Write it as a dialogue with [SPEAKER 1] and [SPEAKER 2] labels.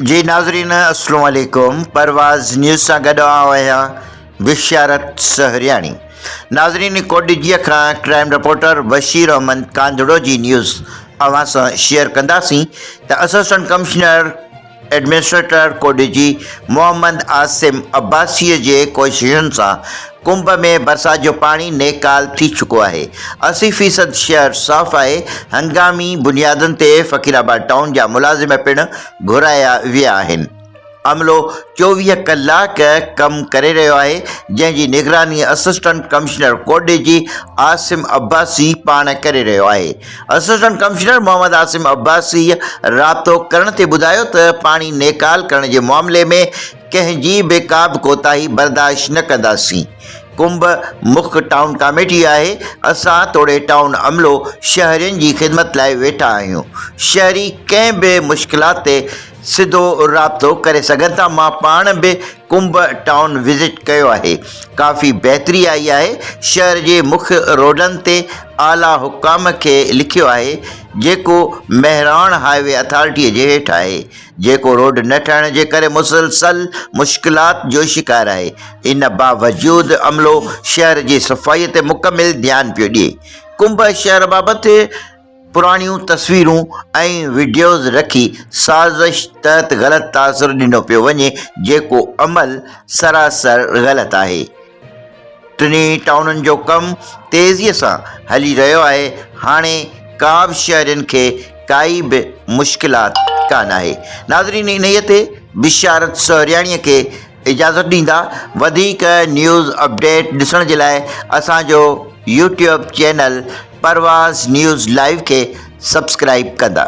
[SPEAKER 1] جي ناظرين السلام عليڪم پرواز نيوز سان گڏ آئون آهيان بشارت سهرياڻي ناظرين ڪوٽڏجيء کان ڪرائم رپورٽر بشير احمد ڪانڌڙو جي نيوز اوهان سان شيئر ڪنداسين ته assistant commissioner administrator Kotdiji Muhammad Asim Abbasi جي ڪوششن سان ڪنب ۾ برسات جو پاڻي نيڪال ٿي چڪو آهي، 80 فيصد شهر صاف آهي، هنگامي بنيادن تي فقير آباد ٽائون جا ملازم پڻ گهرايا ويا آهن، عملو 24 ڪلاڪ ڪم ڪري رهيو آهي، جنهن جي نگراني اسسٽنٽ ڪمشنر ڪوٽڏيجي عاصم عباسي پاڻ ڪري رهيو آهي. اسسٽنٽ ڪمشنر محمد عاصم عباسي رابطو ڪرڻ تي ٻڌايو ته پاڻي نيڪال ڪرڻ جي معاملي ۾ ڪنهن جي به ڪا به ڪوتاهي برداشت نه ڪنداسين. ڪنب مک ٽائون ڪاميٽي آهي، اسان توڙي ٽائون عملو شهرين جي خدمت لاء ويٺا آهيون، شهري ڪنهن به مشڪلات تي سڌو رابطو ڪري سگهن ٿا، مان پاڻ به ڪنب ٽائون وزٽ ڪيو آهي، ڪافي بهتري آئي آهي، شهر جي مک روڊن تي اعليٰ حڪام کي لکيو آهي، جيڪو مهراڻ هاء وي اٿارٽي جي هيٺ آهي، جيڪو روڊ نه ٺهڻ جي ڪري مسلسل مشڪلات جو شڪار آهي، ان باوجود عملو شهر جي صفائي تي مڪمل ڌيان پيو ڏئي. ڪنب شهر بابت پراڻيون تصويرون ۽ وڊيوز رکي سازش تحت غلط تاثر ڏنو پيو وڃي، جيڪو عمل سراسر غلط آهي. ٽنهي ٽائونن جو ڪم تيزي سان هلي رهيو آهي، هاڻي ڪا به شهرين کي ڪائي به مشڪلات ڪانه آهي. ناظرين انهيء تي بشارت سهرياڻيء کي اجازت ڏيندا، وڌيڪ نيوز اپڊيٽ ڏسڻ جي لاء اسان جو YouTube channel Parwaz news live کي سبسڪرائيب ڪندا.